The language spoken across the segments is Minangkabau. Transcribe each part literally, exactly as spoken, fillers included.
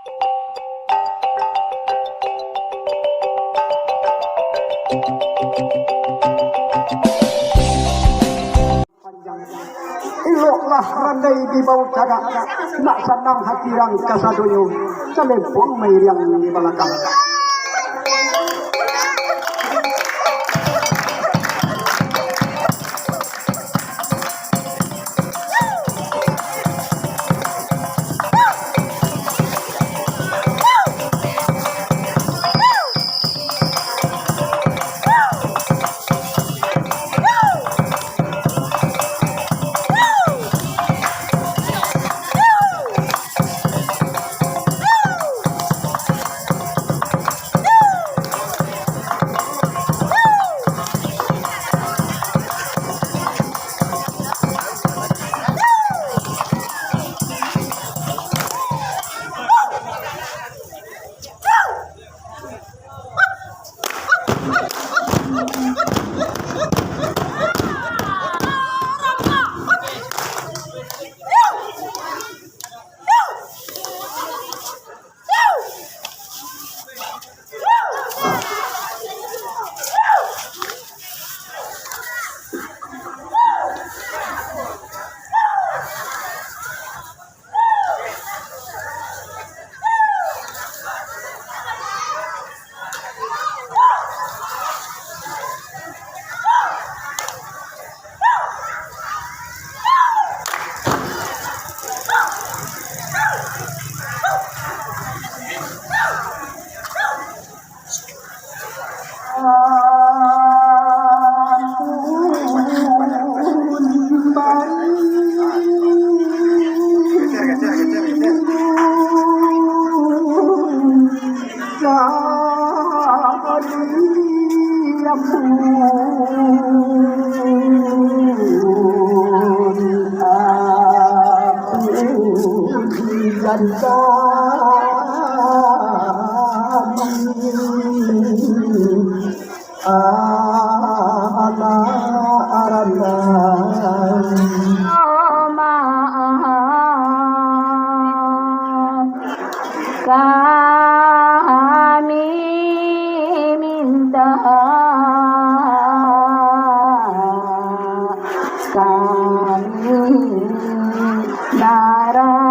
Panjang. Eloklah randai di bawah cadak, nak sanang hati rang kasadonyo, salempong mairiang di balakang. Kami minta, kami narang.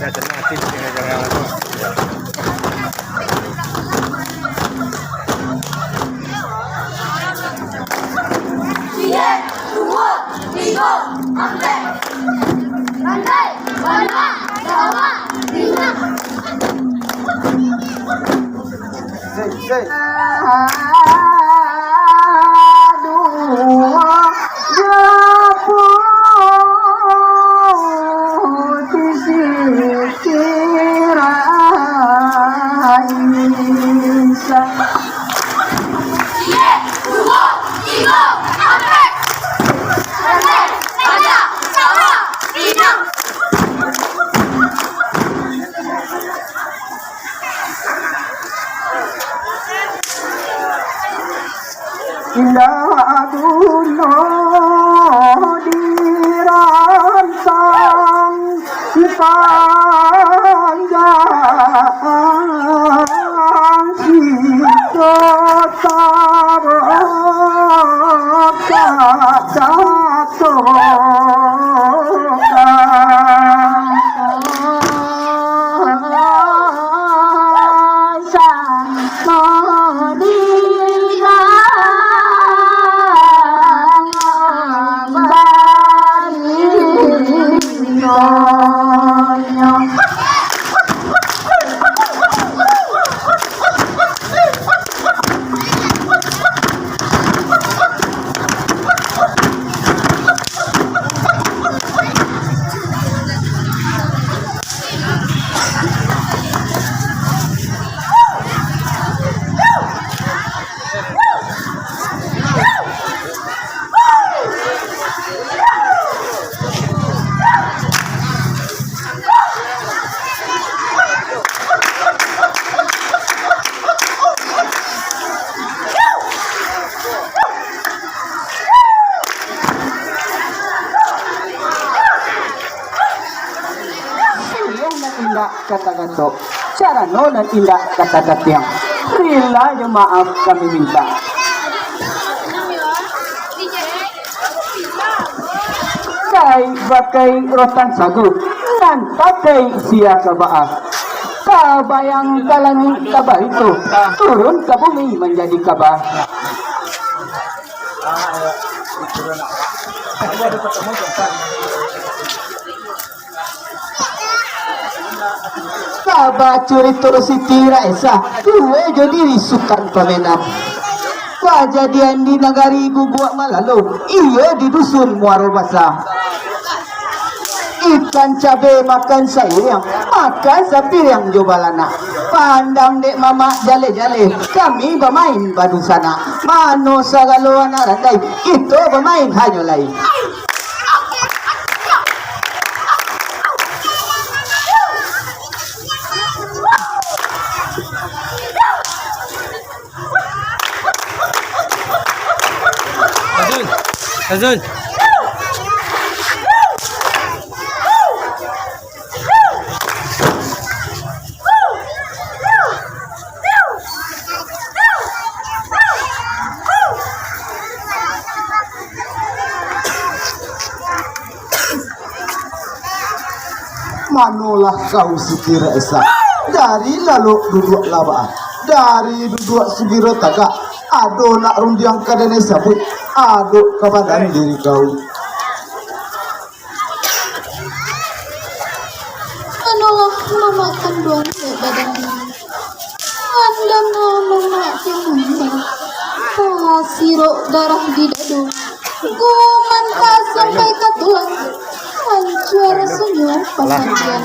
Dah senang hati kita jangan. Ciek, duo, tigo, ampek. Randai, bana, sawa, pinang. Aduh, ya pun di sisi Raisa. Ciek, duo, tigo, ampek. Randai, bana, sawa, pinang. Indak guno dirantang sipanjang siko, tarokak jatuh. Siriah nan indak ka tagatok, carano nan indak ka tatatiang. Rila jo maaf kami minta. Kai pakai rotan sagu, nan pakai sia ka baa. Tabayang ka langik ka barito, turun ka bumi manjadi kaba. Kaba curito Siti Raisah, duo jo diri Sutan Pamenan. Kajadian di nagari Guguak Malalo, iyo di Dusun Muaro Basa. Ikan cabe makan sairiang, makan sapiriang jo balanak. Pandang dek mamak jaleh-jaleh, kami bamain badunsanak. Mano sagalo anak randai, kito bamain hanyo lai. Azun, Azun. Manolah kau Siti Raisah, dari lalok duduak labah, dari duduak sugiro tagak, ado nak rundiang ka denai sabuik, adok ka badan diri kau. Manolah mamak kanduang dek badan diri. Andana mamak kanduang, tasirok darah di dado. Gumantah sampai ka tulang, mancua rasonyo pamandian.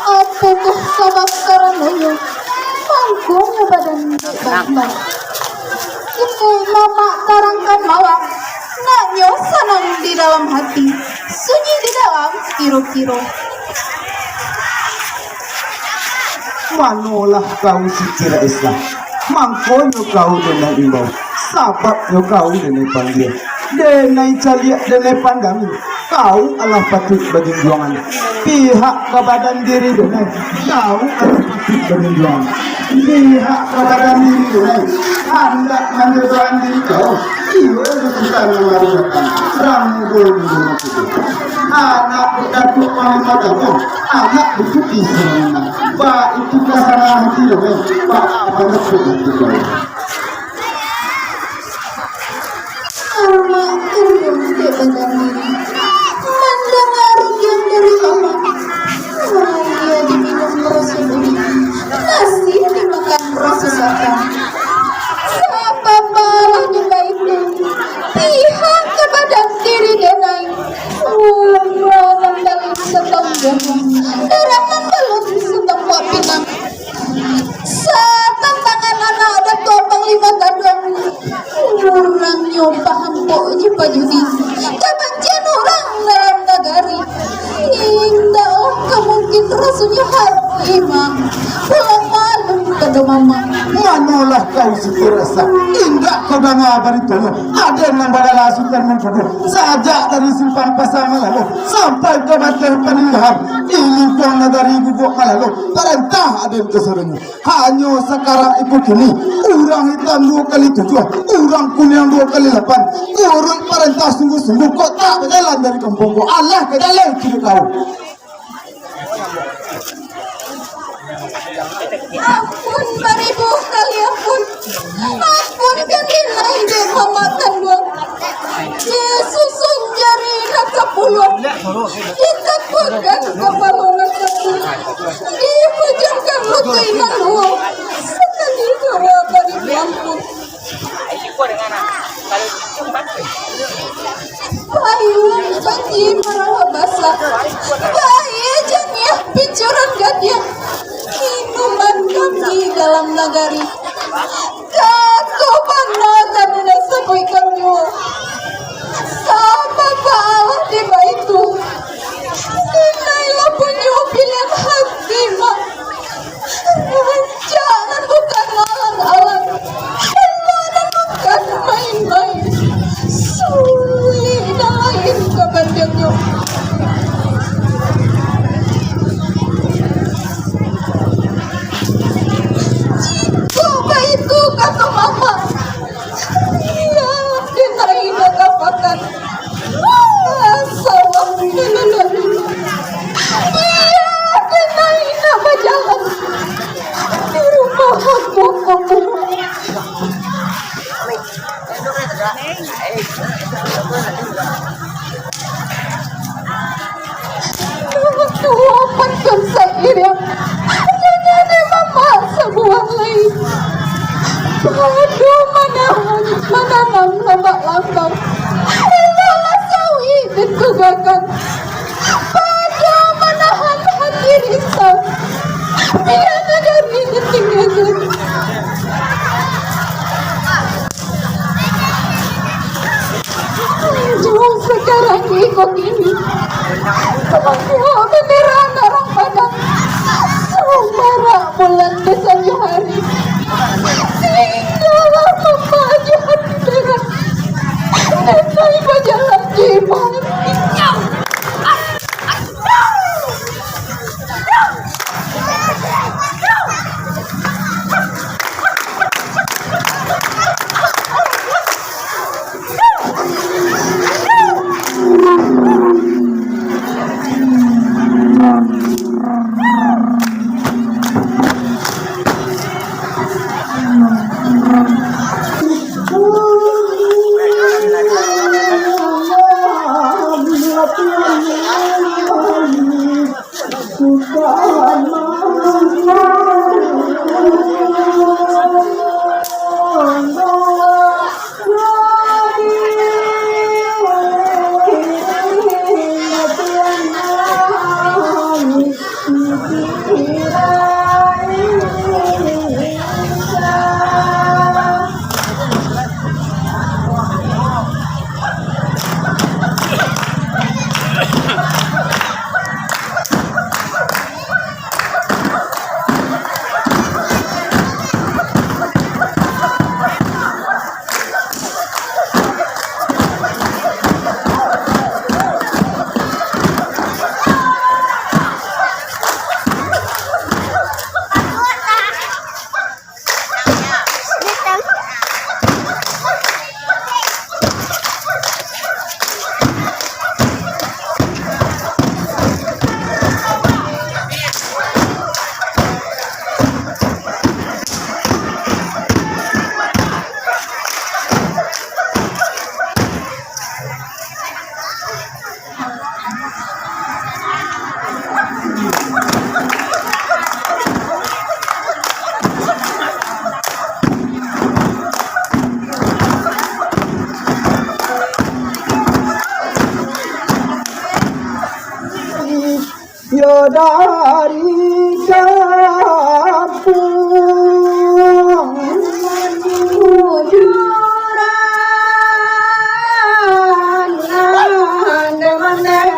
Apokoh sabab karanonyo, mangkonyo badan dek bambang. Kini mamak tarangkan mawak, naknyo sanang di dalam hati, sunyi di dalam kiro-kiro. Manolah kau Siti Raisah, mangkonyo kau denai imbau, sababnyo kau denai panggia. Denai caliak, denai pandang, kau alah patuik bajunjuangan. Pihak ka badan diri denai, kau alah patuik bajunjuangan. Pihak ka badan diri denai, handak manjodohan diri kau, iyo jo Sutan nan baru datang, Ranggo Bundo Matudo. Anak Datuak Panglimo Danau, anak Bukik Isin. Baitu ka sanang hati lo, men. Ba-, banyak tu hati kau. Amak kandung dek badan diri. Mandanga rundiang dari amak. Aia diminum raso budi. Nasi dimakan raso santan. Sapapalah di baitu. Pihak ka badan diri denai. Umua nan balun satahun gadang. Darah nan balun satampuak pinang. Satantangan anak Datuak Panglimo Danau. Urangnyo pahampok jo pajudi. Kabancian urang dalam nagari. Indak ka mungkin rasonyo haru iman. Pulang malu ka do mamak. Manolah kau Siti Rasa. Indak kau danga baritonyo. Aden nan badala Sutan Mangkudu. Sajak dari Simpang Pasa Malalo. Sampai ka Bateh Paninggahan. Di lingkuang nagari Guguak Malalo. Parentah aden kasadonyo. Hanyo sakarang iko kini, urang itam duo kali tujuah, urang kuniang duo kali lapan. Kuruik parentah sungguah-sungguah, kok tak bajalan dari kampuang ko. Alah ka jalan kini kau. Ampun, baribu kali ampun. Ampun, kan dinai dek mamak kanduang. Disusun jari nan sapuluah, ditakuakan kapalo nan satu, dipajamkan lutuik nan duo, sakali dua bari ampun. Payuang panji marawa basa, baia janiah picuran gadiah, minuman kami dalam nagari. Kato bana tadi nan sabuikannyo. Sabab alah dek baitu, dinailah punyo pilihan hati, Mak. Rancak nan bukan alang-alang, elok nan bukan main-main, sulik nan lain kabandingnyo. Jikok baitu kato mamak, iyo, dinai nan kapakan. Sawah nan lalu. Iyo, dinai nan bajalan. Di rumah ambo, ambo. Tuo pantun sairiang, nyo dek mamak sabuah lai. Pado manahan, mananam lamak lambang, eloklah sawi ditugakan. Pado manahan hati risau, bia nagari ditinggakan. Jauah sakarang iko kini, sabuah bendera urang Padang, sumarak bulan di sanjo hari. Singgalah mamajuan bendera, denai bajalan di mari. Yo dari kampuang Juran, nan mandai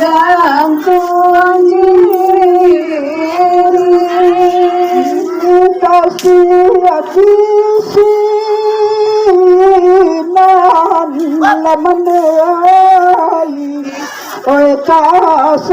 kampuang Juran. Kasiah kisinan lah mandai Oi, tasangkunya.